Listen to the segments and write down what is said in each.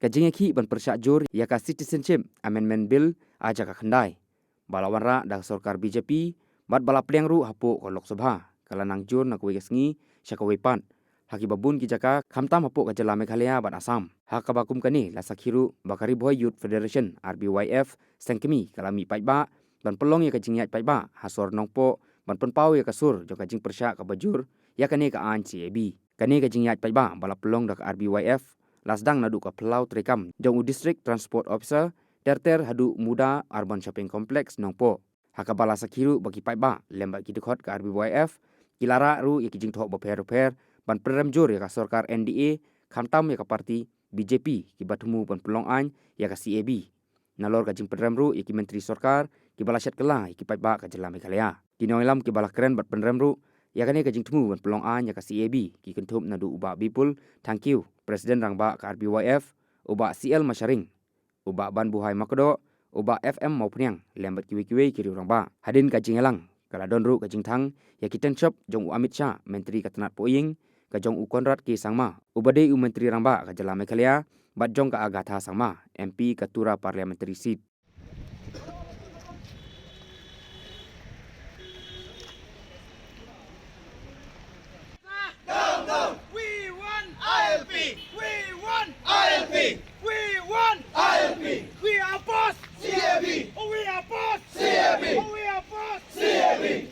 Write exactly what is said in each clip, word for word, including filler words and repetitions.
Ka jingïakhih ban pyrshah jur ïa ka Citizenship Amendment Bill ha jaka khyndai, ba la wanrah da ka sorkar B J P bad ba la pdiang ruh hapoh ka Lok Sabha, ka la nang jur na kawei ka sngi sha kawei pat ha kiba bun ki jaka, khamtam hapoh ka jylla Meghalaya bad Assam. Ha kaba kum kane, la sakhi ruh ba ka Ri Bhoi Youth Federation, R B Y F, seng kmie ka la mih paidbah ban pynlong ïa ka jingïaid paidbah ha sor Nongpoh ban pynpaw ïa ka sur jong ka jingpyrshah kaba jur ïa kane ka aiñ C A B. Kane ka jingïaid paidbah ba la pynlong da ka R B Y F la sdang naduh ka phyllaw treikam jong u District Transport Officer ter ter haduh Muda Urban Shopping Complex, Nongpoh. Ha kaba la sakhi ruh ba ki paidbah lem bad ki dkhot ka R B Y F ki la rah ruh ïa ki jingthoh bapher bapher ban pynrem jur ïa ka sorkar N D A, khamtam ïa ka party B J P, kiba thmu ban pynlong aiñ ïa ka C A B. Nalor ka jingpynrem ruh ïa ki myntri sorkar kiba la shet kylla ïa ki paidbah ka jylla Meghalaya. Ki nongïalam kiba la kren bad pynrem ruh ïa kane ka jingthmu ban pynlong aiñ ïa ka C A B ki kynthup naduh u Bah Bipul Thangkhiew, President Rangbah ka R B Y F, u Bah C L Masharing, u Bah Banbuhai Makdoh, u Bah F M Mawphniang, lem bad kiwei kiwei ki riew rangbah. Hadien ka jingïalang, ka la don ruh ka jingthang ïa ki tynshop jong u Amit Shah, Myntri ka tnat Pohïing, ka jong u Conrad K Sangma, uba dei u Myntri Rangbah ka jylla Meghalaya, bad jong ka Agatha Sangma, M P ka Tura Parliamentary Seat. Down, down. We want I L P. We want I L P. We want I L P. We oppose C A B. We oppose C A B. We oppose C A B.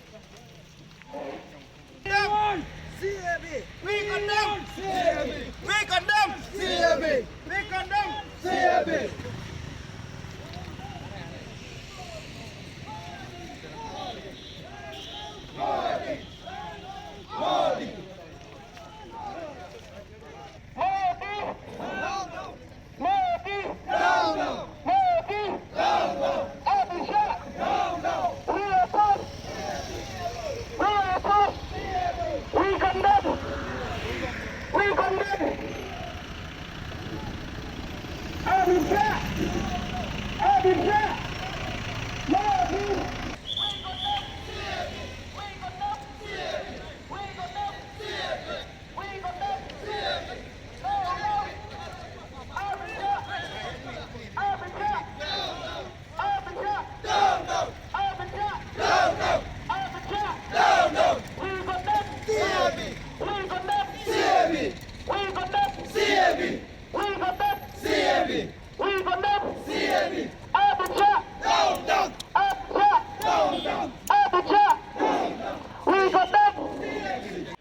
Condemn C A B. We condemn C A B. We condemn C A B. We condemn C A B.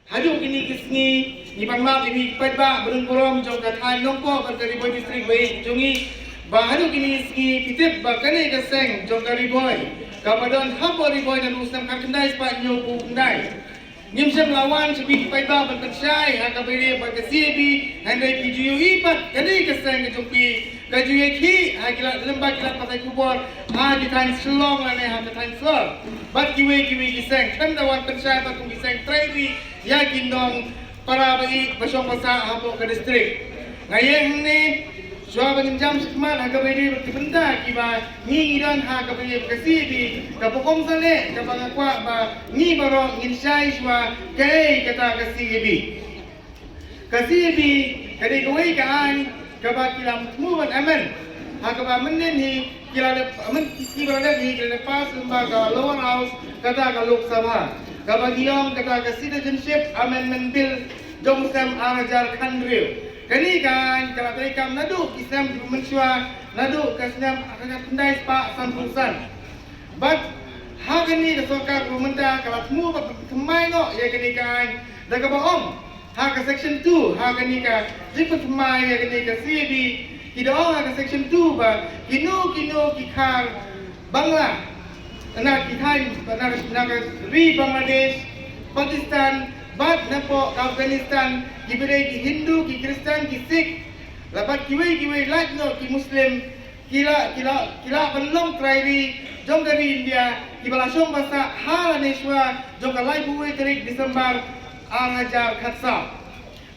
Haduh kine ki sngi, ngi pan map ïa ki paidbah ba don burom jong ka thaiñ Nongpoh bad ka Ri Bhoi District ba ïeit jong ngi, ba haduh kine ki sngi ki tip ba kane ka seng jong ka Ri Bhoi, kaba don hapoh Ri Bhoi naduh u snem khatkhyndai spah hynñiewphew khyndai. Ngim shym la wan sha phi ki paidbah ban pynshai ha kaba ïadei bad ka C A B, hynrei phi ju ïohi pat kane ka seng ka jong phi ka ju ïakhih ha ki lad, lem bad ki lad pathai khubor ha ki thaiñ Shillong lane ha ka thaiñ Sor. Bad kiwei kiwei ki seng, khlem da wan pynshai bad kum ki seng trai ri ïa ki nongpara ba ïeit ba shong ba sah hapoh ka district. Nga ïeng hangne shuwa ban ïa jam shakhmat ha kaba ïadei bad ki bynta kiba ngi ngi don ha kaba ïadei bad ka C A B, kaba kongsan eh kaba nga kwah ba ngi baroh ngin shai shuwa kaei kata ka C A B. Ka C A B ka dei kawei ka aiñ kaba ki la thmu ban amend, ha kaba mynnin hi ki la dep, mynnin ki ba la dep hi ki la dep pass lyngba ka Lower House, kata ka Lok Sabha, kaba ki ong kata ka Citizenship Amendment Bill jong u snem ar hajar khathynriew. Kane ka aiñ ka la treikam naduh ki snem kiba mynshuwa, naduh ka snem khatkhyndai spah sanphew san. Bad ha kane ka sorkar kaba mynta ka la thmu ban pynthymmai noh ïa kane ka aiñ da kaba ong ha ka section two, ha kane ka jingpynthymmai ïa kane ka C A B, ki da ong ha ka section two ba kino kino ki khar Bangla, na ki thaiñ, na, na ka ri Bangladesh, Pakistan bad napoh Afghanistan, kiba dei ki Hindu, ki Khristan, ki Sikh, la bad kiwei kiwei lait noh ki Muslim, ki la, ki la, ki la ban long trai ri jong ka ri India, kiba la shong ba sah ha lane shuwa jong ka laiphew wei tarik December ar hajar khatsaw.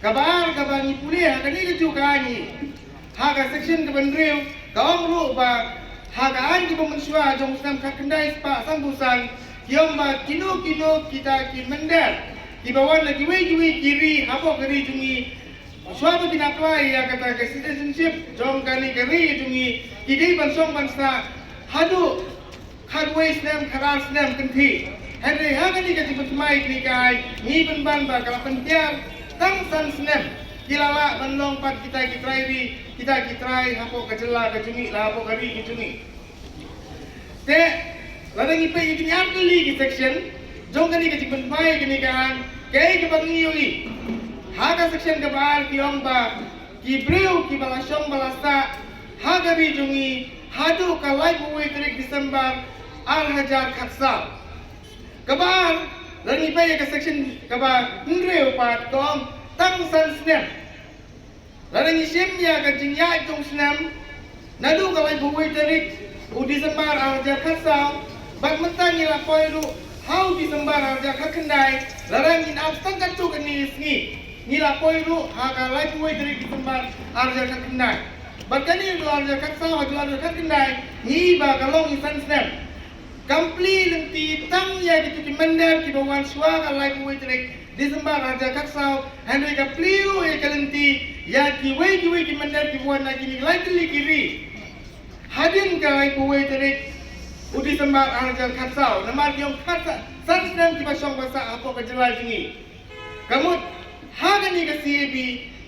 Kaba ar kaba ngi pule ha kane kajuh ka aiñ, ha ka section kaba hynriew, ka ong ruh ba ha ka aiñ kaba mynshuwa jong u snem khatkhyndai spah sanphew san, ki ong ba kino kino kita ki mynder kiba wan na kiwei kiwei ki ri hapoh ka ri jong ngi, Shuwa ba kin apply ïa kata ka citizenship jong kane ka ri jong ngi, ki dei ban shong ban sah haduh khatwei snem, khatar snem kynthih. Hynrei ha kane ka jingpynthymmai kane ka aiñ ngi pynban ba ka la pyntiar tang san snem. Ki la lah ban long pat kita ki trai ri, kita ki trai hapoh ka jylla ka jong ngi, la hapoh ka ri ka jong ngi. Te lada ngi peit ïa kine artylli ki section jong kane ka jingpynphai kane ka aiñ, kaei kaba ngi ïohi? Ha ka section kaba ar ki ong ba ki briew kiba la shong ba la sah ha ka ri jong ngi haduh ka laiphew wei tarik December ar hajar khatsaw. Kaba ar, lada ngi peit ïa ka section kaba hynriew pat ka ong tang san snem. Lada ngi shim ïa ka jingïaid jong u snem naduh ka laiphew wei tarik u December ar hajar khatsaw, bad mynta ngi la poi ruh ha u December ar hajar khatkhyndai, lada ngin ap tang katto katne sngi ngi la poi ruh ha ka laiphew wei tarik December ar hajar khatkhyndai. Bad kane ruh ar hajar khatsaw haduh ar hajar khatkhyndai ngi i ba ka long i san snem. Kam plie lynti tang ïa kito ki mynder kiba wan shuwa ka laiphew wei tarik December ar hajar khatsaw, hynrei ka plie ruh ïa ka lynti ïa kiwei kiwei ki mynder kiba wan na kine ki lai tylli ki ri hadien ka laiphew wei tarik u December ar hajar khatsaw. Namar ki ong khatsaw, san snem kiba shong ba sah hapoh ka jylla jong ngi. Ka mut ha kane ka C A B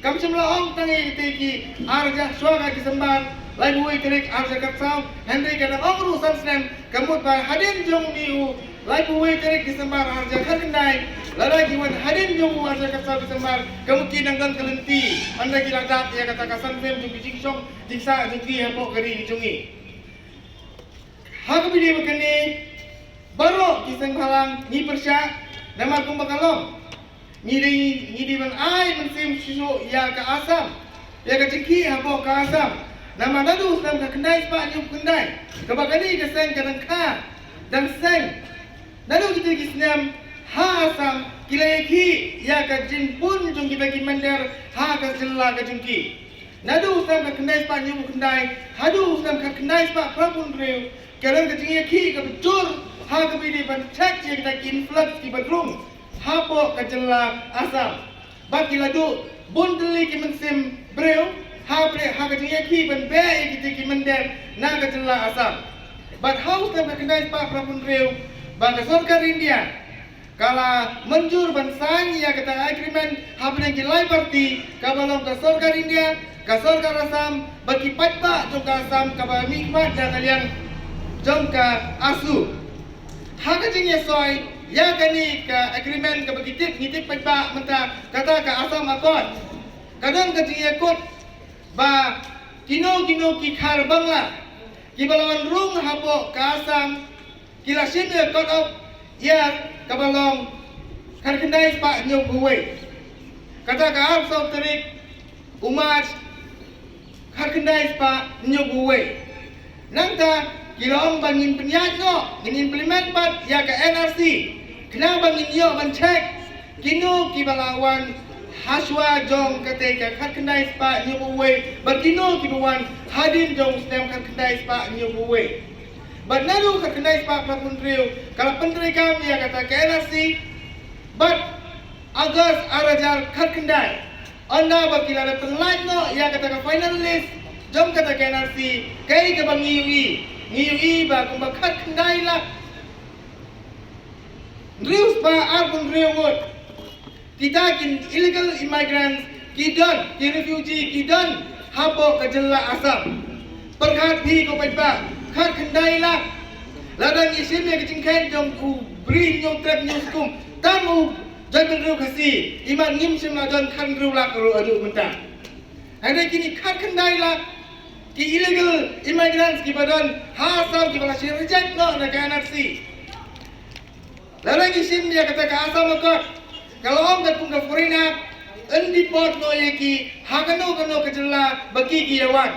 kam shym la ong tang ïa kitei ki ar hajar shuwa ka December laiphew wei tarik ar hajar khatsaw, hynrei ka dang ong ruh san snem. Ka mut ba hadien jong une u laiphew wei tarik December ar hajar khatkhyndai, lada ki wan hadien jong u ar hajar khatsaw December, ka mut ki dang don ka lynti ynda ki la dap ïa kata ka san snem jong ki jingshong jingsah jong ki hapoh ka ri jong ngi. Ha kaba ïadei bad kane, baroh ki seng bhalang ngi pyrshah, namar kumba ka long, ngi dei, ngi dei ban ai mynsiem shisha ïa ka Assam, ïa ka jingkhih hapoh ka Assam. Namar naduh u snem khatkhyndai spah hynñiewphew khyndai kaba kane ka seng ka dang kha, dang seng, naduh kito ki snem ha Assam ki la ïakhih ïa ka jingbun jong kita ki mynder ha ka jylla ka jong ki. Naduh u snem khatkhyndai spah hynñiewphew khyndai haduh u snem khatkhyndai spah phraphew hynriew, ka don ka jingïakhih kaba jur ha kaba ïadei ban check ïa kita ki influx kiba rung hapoh ka jylla Assam. Bad ki la duh bun tylli ki mynsiem briew ha pyrshah ha ka jingïakhih ban beh ïa kita ki mynder na ka jylla Assam. Bad ha u snem khatkhyndai spah phraphew hynriew ba ka sorkar India ka la mynjur ban sign ïa kata agreement hapdeng ki lai party, kaba long ka sorkar India, ka sorkar Assam bad ki paidbah jong ka Assam kaba mihkhmat da ka liang jong ka AASU. Ha ka jingïasoi ïa kane ka agreement kaba ngi tip, ngi tip paidbah mynta kata ka Assam Accord, ka don ka jingïakut ba kino kino ki khar Bangla kiba la wan rung hapoh ka Assam ki la shim ïa ka cut off year kaba long khatkhyndai spah hynñiewphew wei. Kata ka arphew saw tarik u March khatkhyndai spah hynñiewphew wei. Nangta ki la ong ba ngin pynïaid noh, ngin implement pat ïa ka N R C, khnang ba ngin ïoh ban check kino kiba la wan hashuwa jong kata ka khatkhyndai spah hynñiewphew wei bad kino kiba wan hadien jong u snem khatkhyndai spah hynñiewphew wei. Bad naduh khatkhyndai spah phraphew hynriew ka la pyntreikam ïa kata ka N R C. Bad August ar hajar khatkhyndai, ynda ba ki la dep pynlait noh ïa kata ka final list jong kata ka N R C, kaei kaba ngi ïohi? Ngi ïohi ba kumba khatkhyndai lak hynriew spah arphew hynriew ngut kita ki illegal immigrants ki don, ki refugee ki don hapoh ka jylla Assam. Pyrkhat phi ko paidbah, khatkhyndai lak. Lada ngi shim ïa ka jingkheiñ jong u Bri Hynñiewtrep Hynñiewskum, tang u jaitbynriew Khasi, imat ngim shym la don khathynriew lak ruh haduh mynta. Hynrei kine khatkhyndai lak ki illegal immigrants kiba don ha Assam kiba la shah reject noh na ka N R C. Lada ngi shim ïa kata ka Assam Accord, ka la ong katkum ka Foreign Act, yn deport noh ïa ki ha kano kano ka jylla ba ki ki ïa wan.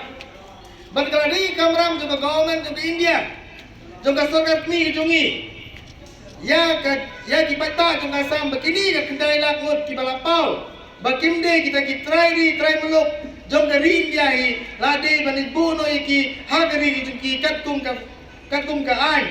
Bad ka la dei ka kamram jong ka government jong ka India, jong ka sorkar kmie ka jong ngi, ïa ka, ïa ki paidbah jong ka Assam ba kine khatkhyndai lak ngut kiba la paw ba kim dei kita ki trai ri trai muluk jong ka ri India hi, la dei ban buh noh ïa ki ha ka ri ka jong ki katkum ka, katkum ka aiñ.